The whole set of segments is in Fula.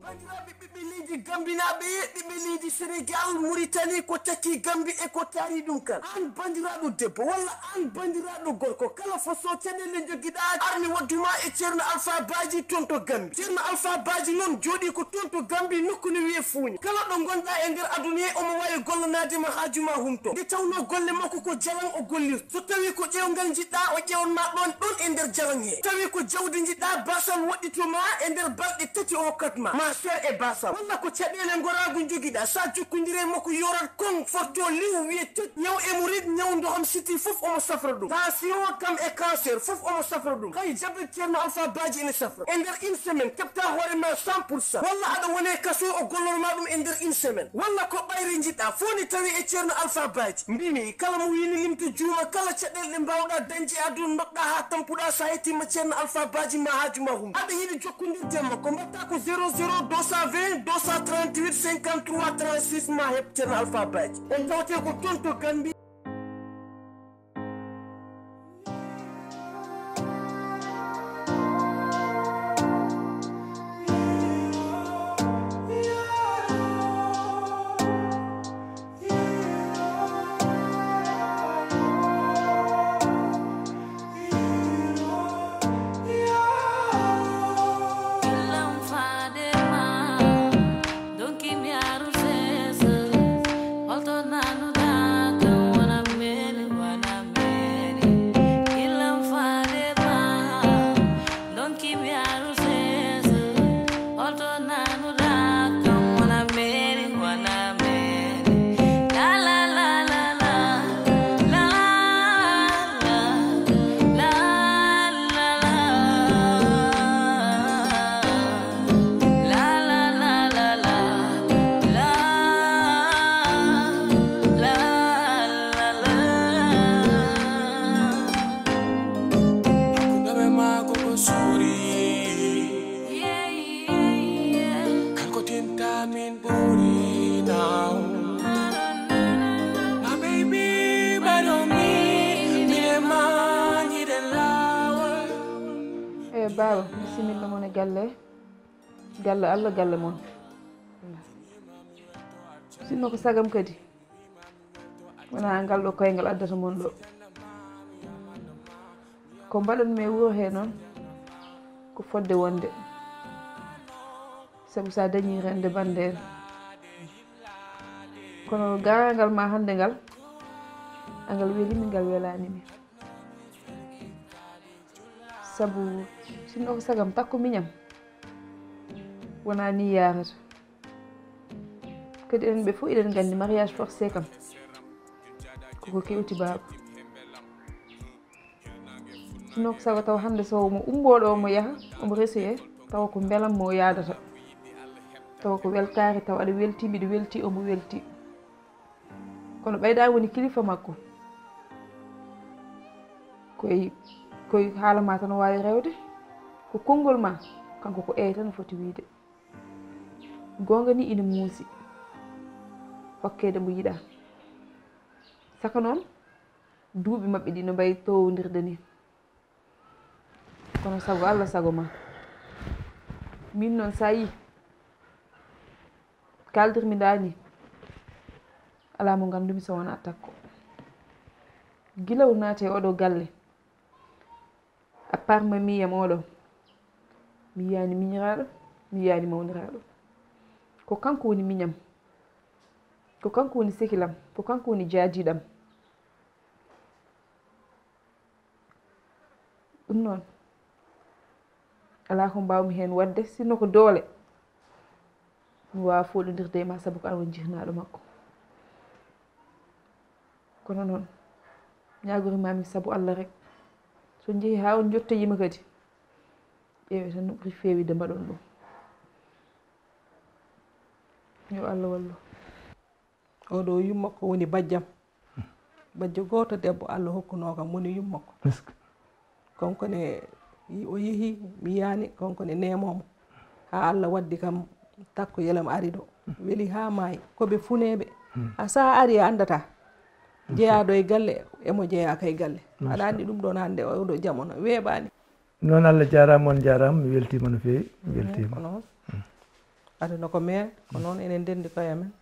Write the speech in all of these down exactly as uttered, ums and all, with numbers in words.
Bandiraɓe ɓiɓɓe leydi Gambinaaɓe, ɓiɓɓe leydi Senegal, Muritani, ko takki Gambi e ko taari ɗum kan. An bandiraɗo debbo walla an bandiraɗo gorko, kala façon caɗeele jogiɗa, armi wadduma e Ceerno Alfa Baaji toon to Gambi. Ceerno Alfa Baaji noon jooɗi ko toon to Gambi, nokku no wiye Fuuña. Kala ɗo gonɗa e nder aduna he, omo wawi gollanaade ma haaju ma humto. Nde tawno golle makko ko jalan o gollirta. So tawi ko ƴeewngal njiɗɗa, o ƴeewan ma ɗon, ɗon e nder jalan he. Tawi ko jawdi njiɗɗa, basal woɗɗito ma e nder balɗe tati o hokkat ma. Ma seer e basal. Walla ko caɗeele ngoraagu njogiɗa, sa jokkondire makko yorat kon forto liw wiye tët. Ñaw hémorroïde, ñaw ndoham siti fof omo safra ɗum. Tension kam e cancer fof omo safra ɗum. Hay jabet Ceerno Alfa Baaji ene safra. E nder une semaine, keɓta hoore ma cent pour cent. Walla aɗa wone kaso, o gollor ma ɗum e nder une semaine. Walla ko ɓayri njiɗɗa, fof ne tawi e Ceerno Alfa Baaji. Mbimi, kala mo wini limto juuma, kala caɗeele ɗe mbawɗa dañde e aduna, nokɗa ha tampuɗa, sa hettima Ceerno Alfa Baaji ma haaju ma humto. Aɗa yiɗi jokkondirde e makko, mbatta ko zéro zéro deux cent vingt deux cent trente-huit cinquante-trois trente-six, ma heɓ Ceerno Alfa Baaji. On tawte ko toon to Gambi. Hakkunde maako ko suuri. Kanko tinta min ɓuri now. My baby, baɗo mi, mine ma ñiɗen laawol. E baaba, bisimilla mon e galle. Galle Allah, galle mon. Sinno ko sagam kadi. Wona ngal ɗo koyngal addata mon ɗo. Ko mbaɗanmi e wuro he noon, ko fodde wonde. Sabu sa dañi rende bande en. Kono garangal ma hande ngal, angal welimi, ngal welani mi. Sabu sinno ko sagam takko miñam, wona ni yarata. Kadi enen ɓe fof eɗen nganndi mariage forcé kam koko kewti baaba. Sinno ko sago tawa hannde so omo ummbo ɗo omo yaha, omo resoye, tawa ko mbelam mo o yaadata. Tawa ko weltaare, tawa aɗa welti, mbiɗa welti, omo welti. Kono ɓeyda woni kilifa makko. Koye, koye haala ma tan o waawi rewde. Ko konngol ma, kanko ko eey tan o foti wiyde. Goonga ni ina muusi. Hokkeede mo yiɗa. Saka noon, duuɓi maɓɓe ɗi no mbayi towndirde ni. Kono sago Allah, sago ma. Min noon, sa yi kaldirmi nda ni, alaa mo nganndumi so wonaa takko. Gila o naati e oɗo galle, à part mamiyam oɗo, mi yiyaani miñiraaɗo, mi yiyaani mawniraaɗo. Ko kanko woni miñam, ko kanko woni sekilam, ko kanko woni jaadiiɗam. Ɗum noon, alaa ko mbaawmi heen waɗde, sinno ko doole. Mi waawaa fooɗondirde e ma sabu ko an woni jihnaaɗo makko. Kono noon, ñaagorimaami sabu Allah rek. So on njehii haa on njottoyii ma kadi, ƴeewee tan no ɓuri feewde mbaɗon ɗum. Yo Allah wallu. Oɗo yumma ko woni bajjam. Bajjo gooto debbo Allah hokkunoo kam woni yumma ko. Kanko ne o yehi, mi yiyaani, kanko ne neemoo mo. Haa Allah waddi kam takko yelam ari ɗo. Weli haa maayi. Ko ɓe funeeɓe. A saha ari a anndataa. Jeyaaɗo e galle, emo jeyaa kay galle. Aɗa anndi ɗum ɗoon hannde oɗo jamono weeɓaani. Noon Allah jaaraama, on jaaraama, mi weltiima no feewi, mi weltiima. Ko noon. Aduna ko mere, ko noon enen ndenndi koye amen.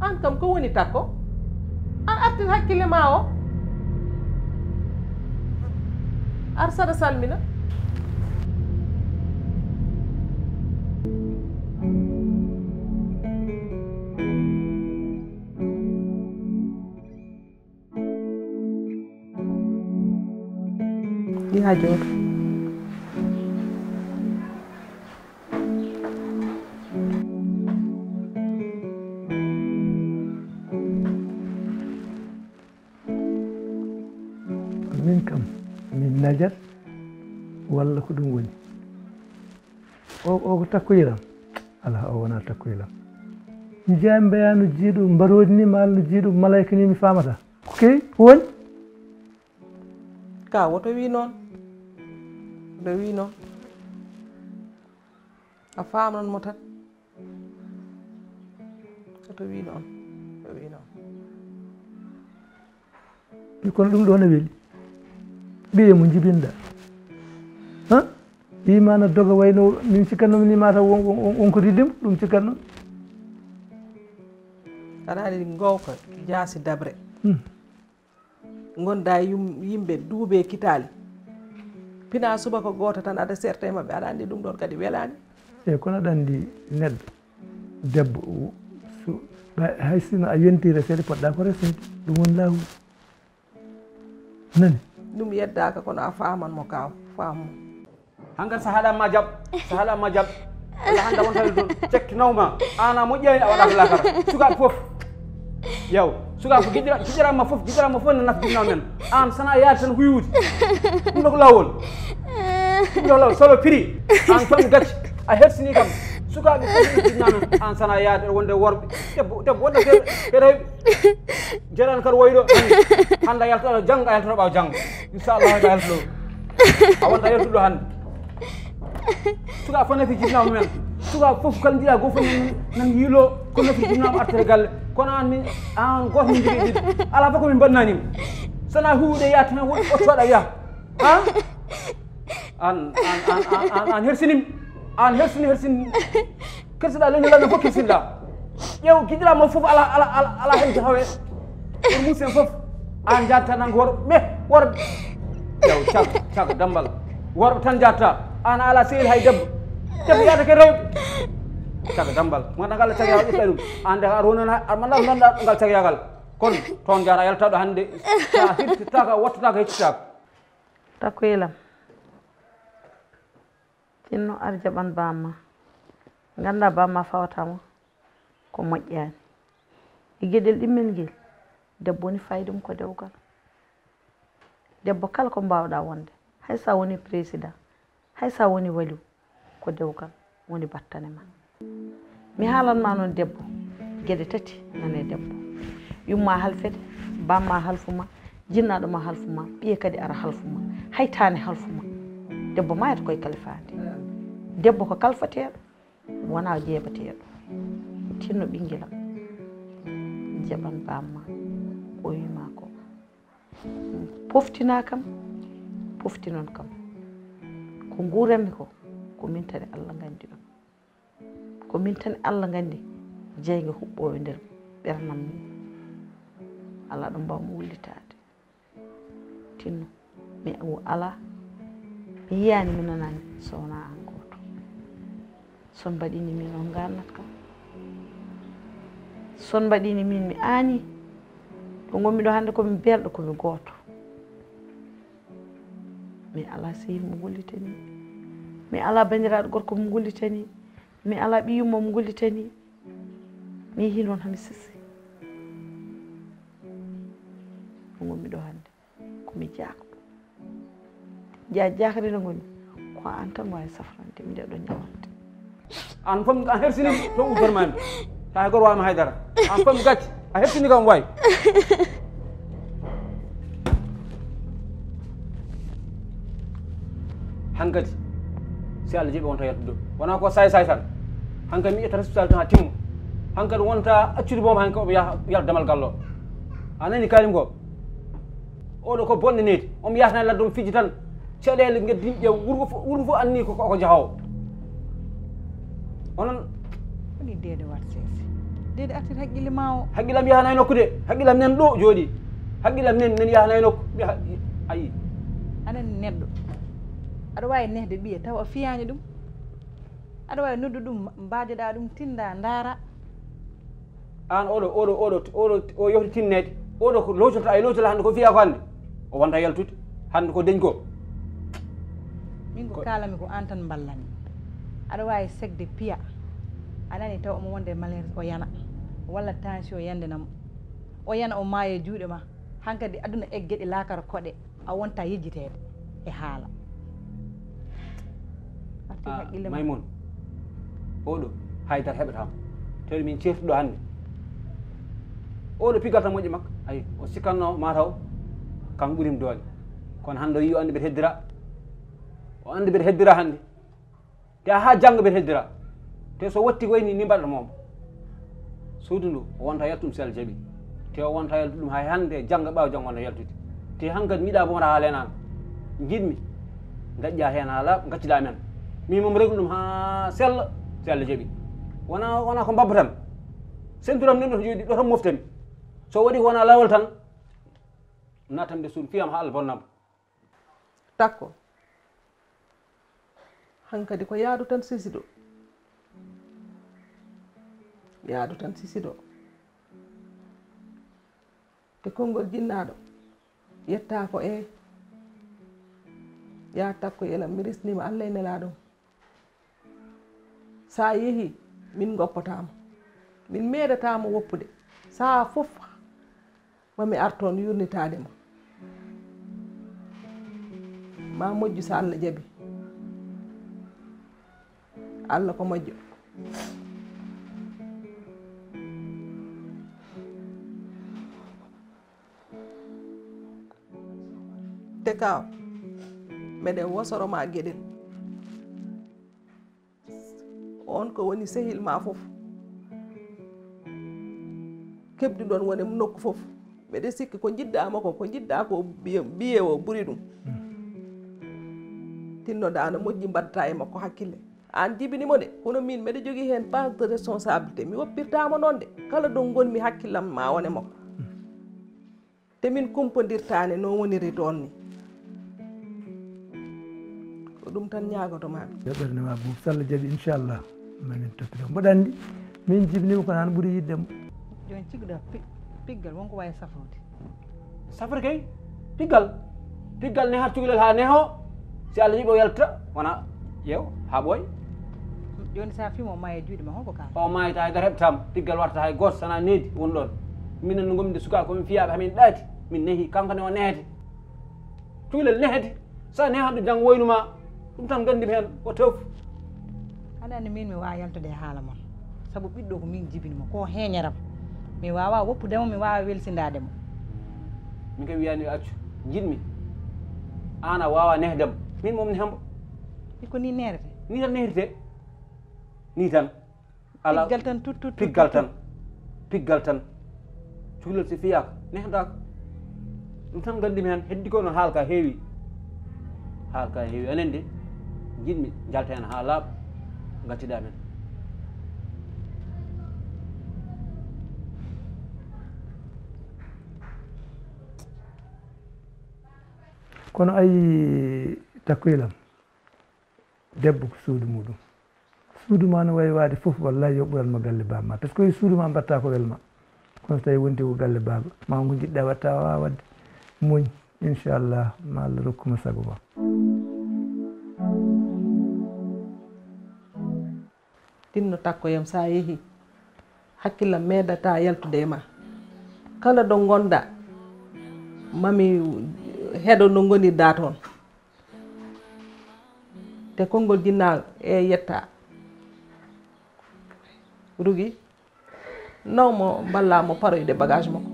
Aan kam ko woni takko? Aan artir hakkille ma o. Ar saɗa salmina. Ɗi haa jooɗo. Min kam, min najat walla ko ɗum woni? O, o ko takkoyiram? Alaa, o wonaa takkoyiram. Njaami mbeya no jiiɗo mbaroodi ni, maa no jiiɗo malayka ni, mi faamata. Ko key woni? Ka woto wi noon. Woto wi noon. A faamnan mo tan. Woto wi noon. Woto wi noon. Kono ɗum ɗo ne weli. Ɓiye mo jibinɗa. Ha? Ɓiye ma na doga wayno min cikkanno ni mata won, won, won, won ko riddimo, ɗum cikkanno. Aɗa andi ngowka jaasi dabre. Hmm. Gonda yum-, yimɓe duuɓe kitaali. Pina subaka gooto tan aɗa serta e maɓɓe, aɗa andi ɗum ɗon kadi welani. E kono aɗa andi neɗɗo, debbo, su-, ɓa-, hay sino a yonti resede poɗɗa ko resede. Ɗum woni lawol. Nani? Ɗum yeddaka kono a faman mo kaw, fam mo. Hankan sa haɗama ma jaɓ, sa haɗama ma jaɓ. Walla hannde a wonta toon, cekki nawma, an a moƴƴani a waɗata lakara. Sukaaɓe fof. Yaw, sukaaɓe fof, giƴƴira-, giƴƴiranma fof, giƴƴiranma fof ne nafa ginnaaw men. An sana yaade tan huyude. Ɗum ɗo ko laawol. Ɗum ɗo ko laawol, solo piri. An fami gacce, a hersini kam. Sukaaɓe fof ne ginnaaw men. An sana yaade wonde worɓe. Debbo, debbo wonde feere, feere heɓi. Jeɗan kadi woyɗo, hannde a yaltoto janngo, a yaltoto ɓaawo janngo. Inchallah, a yaltoto. A wonta yaltuɗo hannde. Suka fof nafi jibinama men. Suka fof kala jiɗa goo fof nan, nan yiilo ko nafi jibinama artere galle. Kono an min, an gooto min jogii ɗiɗi. Alaa fof ko min mbaɗnanima. Sana huuɗe yaata hen woɗɗi o coɗa yaha. Ha? An, an, an, an, an, an hersinim. An hersini, hersini. Kersiɗa leñol Allah fof kersinɗa. Ƴeew, giɗiraama fof ala, ala, ala, ala hen ko hawe. Kono musen fof. An jatta nan ko worɓe, me, worɓe. Ƴeew, cag, cag, dambal. Worɓe tan jatta. An ala sehil hay debbo. Debbo yaata ke rewɓe. Cag, dambal. Mo ganduɗa ngal cag yagal ƴetta ɗum. An de a ronana, a manda ngal cag yagal. Kono toon jaata yaltaɗo hannde. Sa hirtitaka, wattitaka, heccitaka. Takko yelam. Tinno ar jaɓan bamma. Ngannda bamma fawata mo ko moƴƴaani. E geɗel ɗimmel ngel, debbo woni fayda mum ko dewgal. Debbo kala ko mbaawɗa wonde, hay sa woni président, hay sa woni waliw, ko dewgal woni battane ma. Mi haalan ma noon debbo, geɗe tati nane debbo. Yumma halfete, bamma halfu ma, jinnaaɗo ma halfu ma, ɓiye kadi ara halfu ma. Hay taane halfu ma. Debbo maayata koye kalifaade. Debbo ko kalfateeɗo, wonaa jeebateeɗo. Tinno ɓinngelam, jaɓan bamma, ko o wima ko. Poftina kam, poftinon kam. Ko nguuranmi ko, ko min tan e Allah nganndi ɗum. Ko min tan e Allah nganndi jeyga huɓɓooɓe nder ɓernam mum. Alaa ɗo mbaawmi wullitaade. Tinno, mi o alaa, mi yiyaani, mi nanaani, so wonaa aan gooto. So on mbaɗiini min, on ngaannat kam. So on mbaɗiini min, mi aanii. Ɗo ngonmi ɗo hannde ko mi belɗo, ko mi gooto. Mi alaa sehil mo ngullitanii. Mi alaa banndiraaɗo gorko mo ngullitanii. Mi alaa ɓiy yumma mo ngullitanii. Mi yehii noon haa mi sesi. Ɗo ngonmi ɗo hannde. Ko mi jaakɗo. Jaa jaakde no ngoni. Ko aan tan waawi safrande mi nde ɗo ñawante. Aan fof a hersini to uddanmaami. Tawi hay gooto waawma haydara. Aan fof gacce. A hersini kam waay. Hankadi, si Allah jaɓi wonta yaltude ɗo. Wonaa ko saay saay tan. Hankadi mi ƴetta responsabilité haa timma. Hankadi wonta accude boom han ko omo yaha yalta damal gallo. A nani kalim ko? Oɗo ko bonde needi. Omo yahata e ladde omo fijji tan. Caɗeele ngeddi yimɓe wurgo fof, wurgo fof anni ko, ko, ko jahoowo. Onon Woni deede wat seese. Deede artir haqqille ma o. Haqqillam yahana e nokku de. Haqqillam nen ɗo jooɗi. Haqqillam nen, nen yahana e nokku. Mi ha-, ayi. Anan neɗɗo. Aɗa waawi nehde ɓiye tawa o fiyaani ɗum. Aɗa waawi noddu ɗum, mbaajoɗaa ɗum, tinda, ndaara. Aan oɗo, oɗo, oɗo, oɗo, o yohti tinneede. Oɗo ko lowtota, ay lowtota hannde ko fiya ko hannde. O wonta yaltude. Hannde ko deñ ko. Min ko Ko kaalami ko aan tan mballami. Aɗa waawi segde piya. A nani taw omo wonde malheur o yana. Walla tension yande namo. O yana o maaya e juuɗe ma. Hankadi aduna egge ɗe laakara koɗe. A wonta yejjiteede e haala. Artir Ah, haqqille ma. Maymun, oɗo haydara heɓataamo. Tawde min ceertuɗo hannde. Oɗo pigal tan moƴƴo makko. Ayi, o sikkanno mataw kanko ɓurim doole. Kono hannde o yii o anndi mbeɗa heddira. O anndi mbeɗa heddira hannde. Te haa janngo mbeɗa heddira. Te so watti ko wayni ni mbaɗata moom. Suudu ndu o wonta yaltu ɗum so Alla jaɓi. Te o wonta yaltu ɗum hay hannde e janngo ɓaawo janngo wonta yaltude. Te hankadi mi yiɗa boom haa leenaano. Njiɗmi gaƴƴa heen haa laaɓ, ngacciɗa men. Min moom reglu ɗum haa sella, so Alla jaɓi. Wona, wona ko mbabba tan. Senturam nen ɗo to jooɗi, ɗo tan moftami. So waɗi ko wona laawol tan, natam nde suudu fiyam haa Alla bonnam. Takko. Hankadi ko yaadu tan sisido. Yaadu tan sisido. Te konngol jinnaaɗo yetta ko e yaa takko yelam mi risnima Allah e nelaaɗo. Sa yehi min goppotaama. Min meeɗataama woppude. Saha fof ma mi ar toon yurnitaade ma. Ma moƴƴu so Allah jaɓi. Allah ko moƴƴo. Te kaw meɗen wosoro ma geɗel. On ko woni sehil ma fof keɓduɗon wone nokku fof. Mbeɗe sikki ko njiɗɗa mo ko ko njiɗɗa ko biye biye o ɓuri ɗum. Tinnoɗa no moƴƴi mbaɗata e makko hakkille. An jibini mo de kono min mbeɗa jogii heen part de responsabilité mi woppirtamo noon de kala ɗo ngonmi hakkillam ma wone makko. Te min kumpondirtaani no woniri toon ni. Ko ɗum tan ñaagoto maami. Yo ɓernde ma buub so Allah jaɓi inchallah mamin toppito mboɗa anndi min jibinima ko naan ɓuri yiɗde mo. Jooni cigguɗa piggal wonko wawi safrude. Safre kay piggal piggal nehat cukalel ha neho. Si Allah yiɗi o yalta wona ƴeew ha ɓooy. Jooni sa fimo ma e juuɗe ma holko kala o mayta hay dara heɓtam piggal warta hay goto sana needi won ɗon. Minen no gomde suka komin fiyaɓe hamin ɗaati min nehi kanko ne o nehete. Cukalel nehete. Sa nehan ɗo janngo woynuma ɗum tan gandimi hen o tef. Aɗa anndi min mi wawa yaltude e haala mon sabu ɓiɗɗo ko min jibini mo ko heñeram. Mi wawa woppudemo mi wawa welsindademo. Min kay wiyani yo accu jiɗmi. An a wawa nehdemo min mom nehamo. Iko ni nerete ni tan nehrite. Ni tan. Ala piggal tan tut tut piggal tan. Piggal tan cukalel si fiyaka nehdaka. Ɗum tan gandimi hen heddi ko noon haalka heewi. Haalka heewi enen de jiɗmi jalta hen ha laaɓa. Gaccida men. Kono ayi takkoylam debbo ko suudu muɗum. Suudu ma no wawi waade fof wallahi yo ɓuran mo galle bamma par ce que suudu ma mbatta ko welma. Kono so tawi wonti ko galle baaba ma ko jiɗɗa watta a wawa wadde. Muñ inchallah ma Allah rokkuma sago ma. Tinno takkoyam sa yeehi hakkillam meeɗata yaltude e ma. Kala ɗo ngonɗa mami heɗo no ngonirɗa toon. Te konngol jinnaaɗo e yetta rugi. Nawmo mballa mo paroyde bagage makko.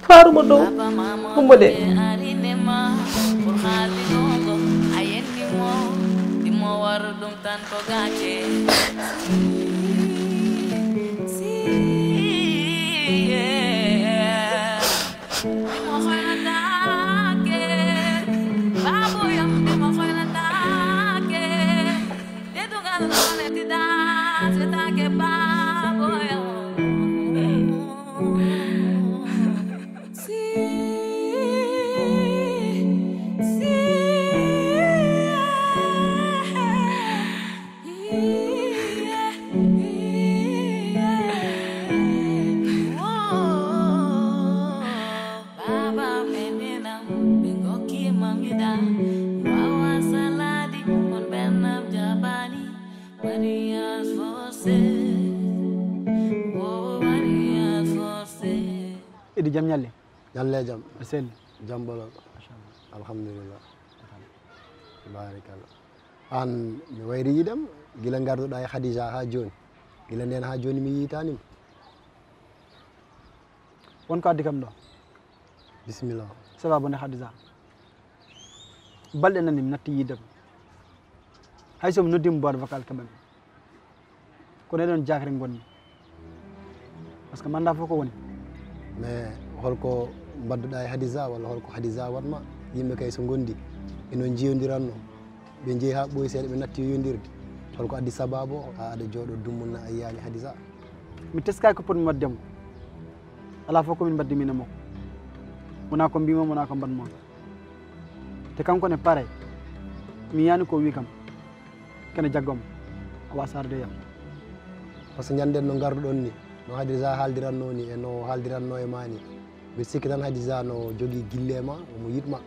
Faaruma dow. Humbo de. Tan ko gàcce. Si, yeah. Ni mo xoy na tàkke. Babu yam, ni mo xoy na tàkke. Te dugal na ne ti da, se tàkke babu yam. Si, si, yeah, yeah, yeah. Whoa. Baba menena, bingo ki mamida. Wawa saladi, kon benam jabani. Mariage forcé. Whoa, mariage forcé. Idi, jam ñalli? Ñalli e jam. A selli? Jam ɓolo. Machallah. Alhamdulillah. Barakallah. An, mi wayri yiɗam, gila ngarduɗa e Khadija ha joni. Gila nden ha joni mi yitanima. Won ko addi kam ɗo. Bisimilla. Sababu ne Khadija. Balɗe nani mi natti yiɗam. Hay so mi noddima boîte vocale keɓami. Kono e ɗon jaakre ngonmi. Par ce que mi annda fof ko woni. Mais holko mbadduɗa e Hadisa, walla holko Hadisa waɗma? Yimɓe kay so ngondi, ino jiyodiranno. Ɓe jeeyi ha ɓooyi seeɗa, ɓe natti yondirde. Holko addi sababu o? Ha aɗa jooɗo dummunna a yiyani Hadisa? Mi teskaki ko potmi waɗde mo. Ala fof ko min mbaddi min e makko. Wona ko mbimo, wona ko mbaɗmo. Te kanko ne pare. Mi yiyani ko wi kam. Kene jaggom. A wasa arde yam. Par ce que ñanden no ngarduɗon ni, no Hadisa haaldiranno ni, e no haaldiranno e ma ni. Mbiɗa sikki tan Hadisa no jogii gille ma, omo yiɗma.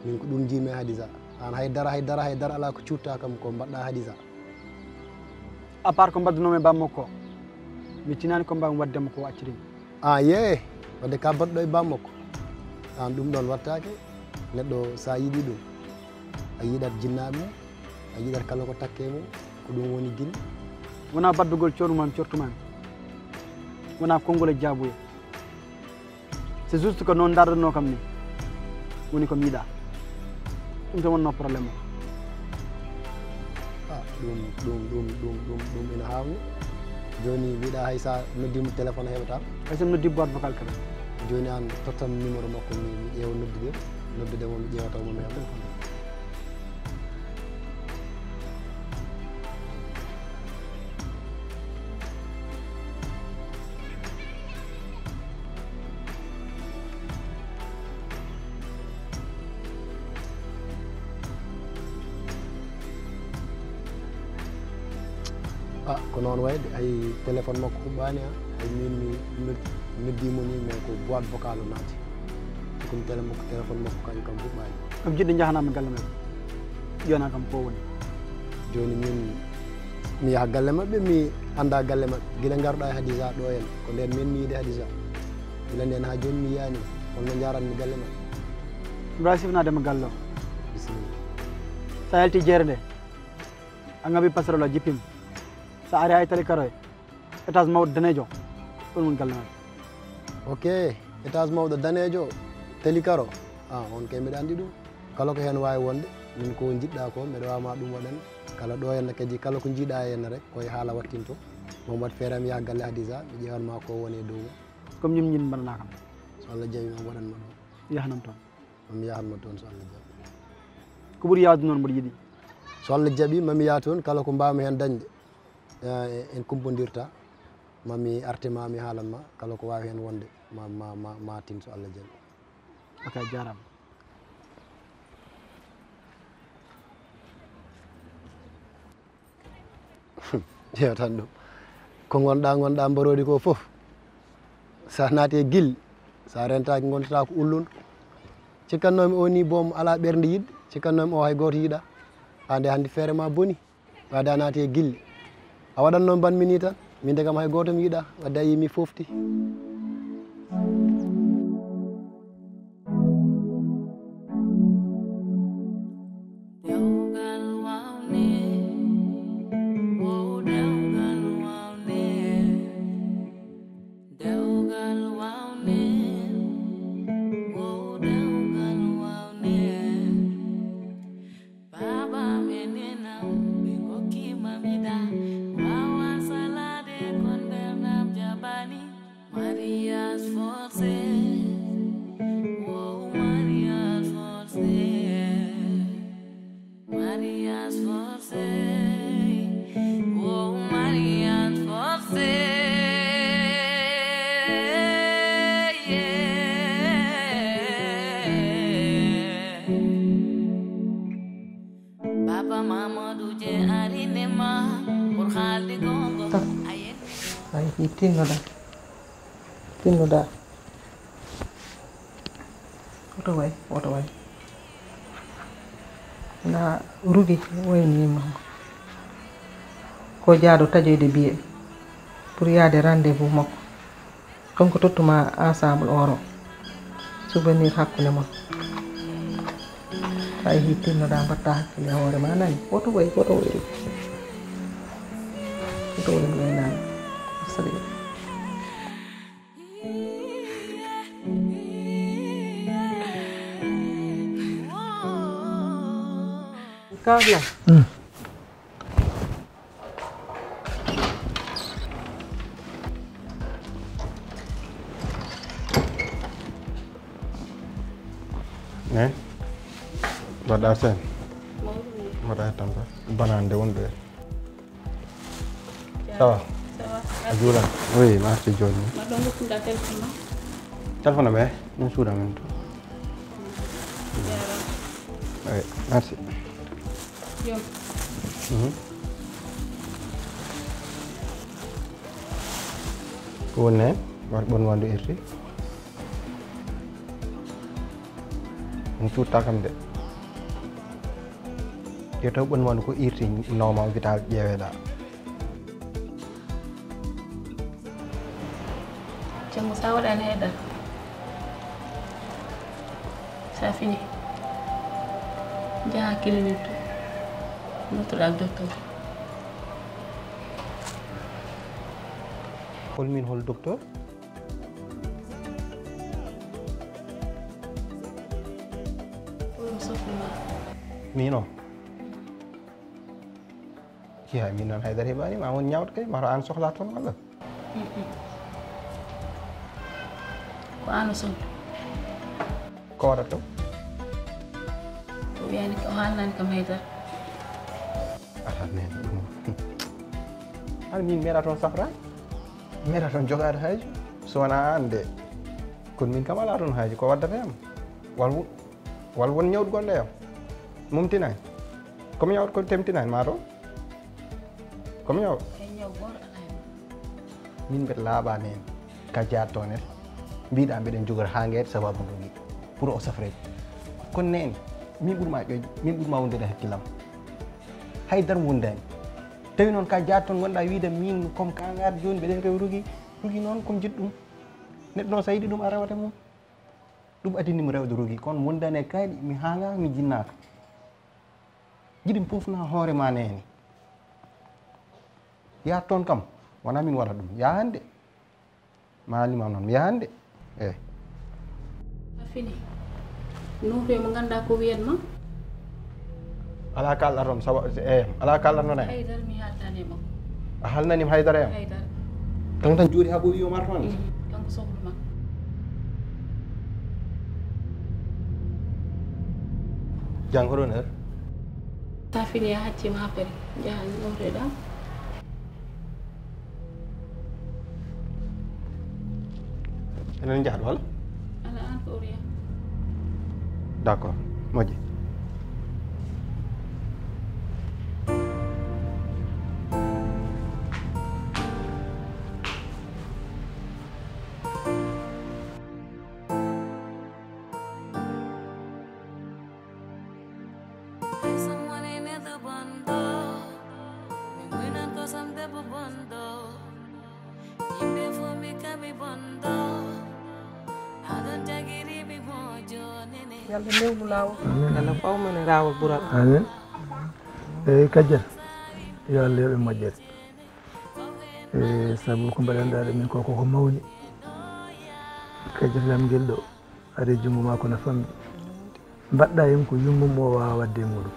Min ko ɗum njiimi e Hadisa. An hay dara, hay dara, hay dara alaa ko cuutta kam ko mbaɗɗa Hadisa. À part ko mbaɗdunomi e bammakko, mi tinaani ko mbaɗmi waɗde mo ko acciri mi. Ah, yee, wadde ka mbaɗɗo e bammakko. An ɗum ɗon wattaake, neɗɗo sa yiɗi ɗum, a yiɗat jinnaaɓe mum, a yiɗat kala ko takke mum, ko ɗum woni gil. Wona baddugol corumam, cortumami. Wona konngol e jaabuya. C'est juste que noon ndardanno kam ni woni ko mi yiɗa. Ɗum tan wonno problème o. Ah, ɗum, ɗum, ɗum, ɗum, ɗum, ɗum ina haawni. Jooni mbiɗa hay sa noddimo téléphone heɓata. Hay so mi noddi boîte vocale kadi. Jooni an tottam numéro makko mi, mi ƴeewa noddude. Noddude mo mi ƴeewata mo mi heɓa. Ah, ko noon wayde, hay téléphone makko huɓɓaani, ah, hay min mi nod-, noddimo ni, mais ko boîte vocale o naati. Ko mi télé makko, téléphone makko kañum kam huɓɓaani. Kam jiɗɗo njahanami galle maɓɓe, ƴeewna kam ko woni. Jooni min mi yaha galle maɓɓe, mi annda galle maɓɓe. Gila ngarɗa e Hadisa ɗo en, ko nden min mi yiide Hadisa. Gila nden ha jooni mi yiyani, holno njaranmi galle maɓɓe. Mbaɗa sifnade mo galle o. Bisimilla. Sa yalti jeere nde, a ngabi passerelle o jippima. Sa ari ha e tali karo he, étage mawɗo daneejo, ɗon woni galle maɓɓe. Ok, étage mawɗo daneejo, tali karo. Ah, on kay mbiɗa anndi ɗum. Kala ko heen waawi wonde, min ko njiɗɗa ko, mbeɗa waawma ɗum waɗan. Kala ɗo henna kadi, kala ko njiiɗa e henna rek, ko e haala wattinto. Mo mi waɗ feere mi yaha galle Hadisa, mi ƴeewan ma ko woni e dow mum. Comme ñum ñin mbaɗana kam. So Allah jaɓi ma waɗan ma ɗum. Yahanan toon. Mi yahan ma toon so Allah jaɓi. Ko ɓuri yaawde noon mboɗo yiɗi. So Allah jaɓi, ma mi yaha toon, kala ko mbaawmi heen dañde, eh, en kumpondirta. Ma mi arte ma mi haalan ma kala ko waawi heen wonde, ma, ma, ma, ma tin so Allah jaɓi. Ok, a jaaraama. Ƴeew tan ɗum. Ko ngonɗa, ngonɗa mbaroodi ko fof. Sa naati e gilli, sa rentaaki ngontataa ko ullundu. Cikkannoomi o ni boom alaa ɓernde yiɗde, cikkannoomi o hay gooto yiɗa. Ande hannde feere ma boni. Wadde a naati e gilli. A waɗatno mbanmi ni tan. Min de kam hay gooto mi yiɗa. Wadde a yii mi fofti. Tinnoɗaa. Tinnoɗaa. Woto way, woto way. Na rugi waynii ma. Ko jaado tajoyde biye pour yaade rendez-vous makko. Kanko tottuma ensemble oro. Souvenir hakkunde mon. Tawi hittinnoɗaa mbatta hakkille e hoore ma nani. Woto way, woto way. Woto way mi waynani. Sali. Kawla. Ne? Mbaɗɗa sen? Mbaɗɗa tan ba. Banande wonɗo e. Ça va? Ça va. A juula? Oui, merci joni. Mbaɗɗo ngokkuɗa téléphone ma? Téléphone am e? Min suuɗa min to. Jarama. Oui, merci. Yo. Mhm. Ko woni hen? War ɓon wandu irti. Mi cuutta kam de. Yo taw ɓon wandu ko irti nawma o gita ƴeeweɗa. Janngo sa waɗani haydara. Sa fini. Jaha clinique to. Noddoɗa docteur. Hol min hol docteur? Min o? Hiya, min noon haydara heɓani ma won ñawɗo kay, mataw an sohla toon walla? Mm-mm. Ko an o sohli. Ko waɗata ɗum? O wiyani ko haalnani kam haydara. Ala nene ɗum. An min mera toon safraani. Mera toon jogaade haaju. So wonaa an de. Kono min kam alaa toon haaju. Ko waddata am? Wal wo-, wal won ñawɗo gonɗo e am? Mumtinaani. Ko mi ñawɗo ko temtinaani ma to? Ko mi ñawɗo? Ay ñaw gooto alaa hen. Min mbeɗa laaɓaani heen. Ka jaatto ne mbiɗa mbeɗen jogori haa ngeet sababu ndugi pour o safreede. Kono neen min ɓuri ma ƴoƴ, min ɓuri ma wondude hakkillam. Haydara wondaani. Tawi noon ka jaatto gonɗa wiide min comme ka ngaat jooni mbeɗen rewa rugi. Rugi noon comme jiɗ ɗum. Neɗɗo noon sa yiɗi ɗum a rewata mum. Ɗum addini mo rewde rugi. Kono wondaani e kayɗi mi haanga mi jinnaaka. Jiɗi mi pofna hoore ma nene. Yahat toon kam, wonaa min waɗa ɗum. Yaha hannde. Ma limaam noon, mi yaha hannde. Eey. A fini. Nuutoy mo ngannduɗaa ko wiyat ma. Alaa kaalɗa toon, sawa, eey, alaa kaalɗa toon, eey. Haydara mi haaldaani e makko. A haalnaniima haydara e am? Haydara. Tan tan jooɗi haa ɓooyi yo mar toon? Mhm, kanko sohlu ma. Janngo ɗoon heure? Sa fini a hacci ma haa pari. Njaha nuutoyɗaa. Enen njahat walla? Ala an ko uriya. D'accord, moƴƴi. Hay so wonii neɗɗo bonɗo, mi muinan kosam debbo bonɗo. Yimɓe fof mi kami bonɗo, aɗon jagiri mi mojo nene. Yo Allah newnu laawol. Amin. Yo Allah faw men e laawol ɓural. Amin. Eyyi Kadiata, yo Allah yoɓe moƴƴere. E sabu ko mbaɗanɗaa ɗo min ko koko mawni. Kadiata Lam ngel ɗo. Ari junngo maa ko no famɗi. Mbaɗɗa heen ko yumma mo o waawaa waɗde e muɗum.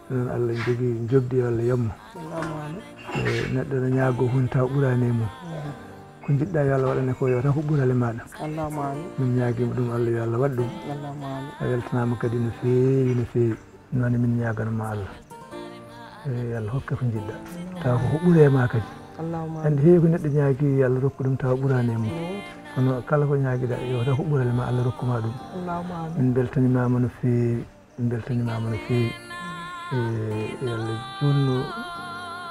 Noon Allah jogii njoɓdi yo Allah yoɓ mo. Allahumma amin. E neɗɗo no ñaagoo huunde tawa ɓuraani e mum. Ko njiɗɗaa yo Allah waɗane ko yo taw ko ɓurale maaɗa. Allahumma amin. Min ñaagiima ɗum Allah yo Allah waɗ ɗum. Allahumma amin. A weltanaama kadi no feewi no feewi. Noon min ñaagano ma Allah. E yo Allah hokke ko njiɗɗa. Tawa ko ko ɓuri e ma kadi. Allahumma amin. Andi heewi ko neɗɗo ñaagi yo Allah rokku ɗum tawa ɓuraani e mum. Amin. Kono kala ko ñaagiɗa yo taw ko ɓurale ma Allah rokku ma ɗum. Allahumma amin. Min beltanimaama no feewi. Min beltanimaama no feewi. E yo Allah juutnu,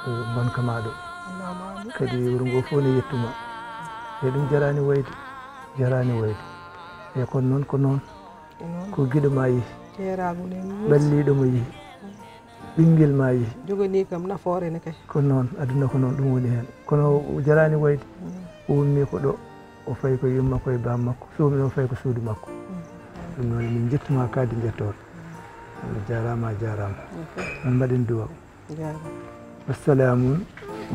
e, ngonka ma ɗo. Allahumma amin. Kadi wuro ngo fof ne yettuma. E ɗum jarani wayde, jarani wayde. E kon noon ko noon. Ko noon. Ko giɗo ma yehi. Ceeraagu ne muus. Ɓalliiɗo mo yehi. Ɓinngel ma yehi. Joganii kam nafoore ne kay. Ko noon, aduna ko noon, ɗum woni heen. Kono o jarani wayde. Mm. O ummi ko ɗo, o fayi ko yumma ko e bam makko. Suumi o fayi ko suudu makko. Mm. Ɗum noon min njettuma kadi njettoor. On jarama, jarama. Ok. On mbaɗen duwa. Jaaraama. Wassalamun,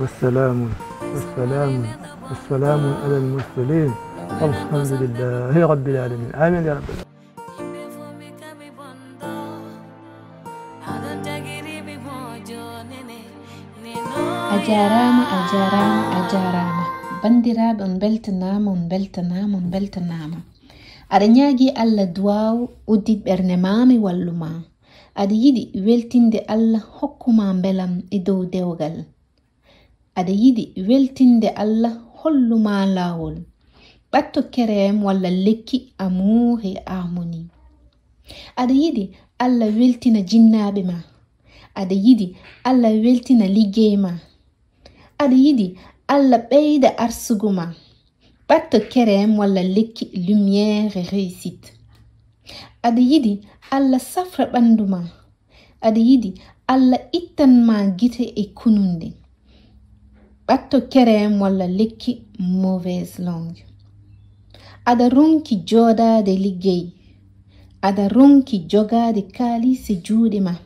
wassalamun, wassalamun, wassalamun alal mursalin. Alhamdulillahi rabbil alamin. Amin ya rabbal alamin. A jaaraama, a jaaraama, a jaaraama. Banndiraaɓe, on mbeltanaama, on mbeltanaama, on mbeltanaama. Aɗa ñaagii Allah duwaaw, uddit ɓernde maa, mi wallu maa. Aɗa yiɗi weltinde Allah, hokku maa mbelam e dow dewgal. Aɗa yiɗi weltinde Allah, hollu maa laawol. Ɓatto kereem walla lekki Amour et Harmonie. Aɗa yiɗi Allah weltina jinnaaɓe maa. Aɗa yiɗi Allah weltina liggey maa. Aɗa yiɗi Allah ɓeyda arsugu maa. Ɓatto kereem walla lekki Lumière et Réussite. Aɗa yiɗi Allah safra ɓanndu maa. Aɗa yiɗi Allah ittan maa gite e kununde. Ɓatto kereem walla lekki mauvaise langue. Aɗa ronki jooɗaade liggey. Aɗa ronki jogaade kaalis e juuɗe maa.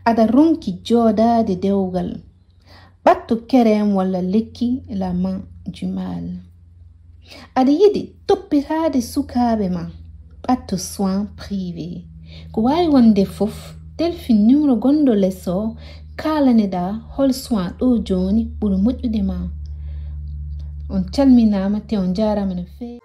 Aɗa ronki jooɗaade dewgal. Ɓatto kereem walla lekki la main du mal. Aɗa yiɗi toppitaade sukaaɓe maa. Ɓatto soin privé. Ko waawi wonde fof, telfin numéro gonɗo les o, kaalaneɗaa hol soin ɗo jooni ɓuri moƴƴude maa. On calminaama te on njaaraama no feewi.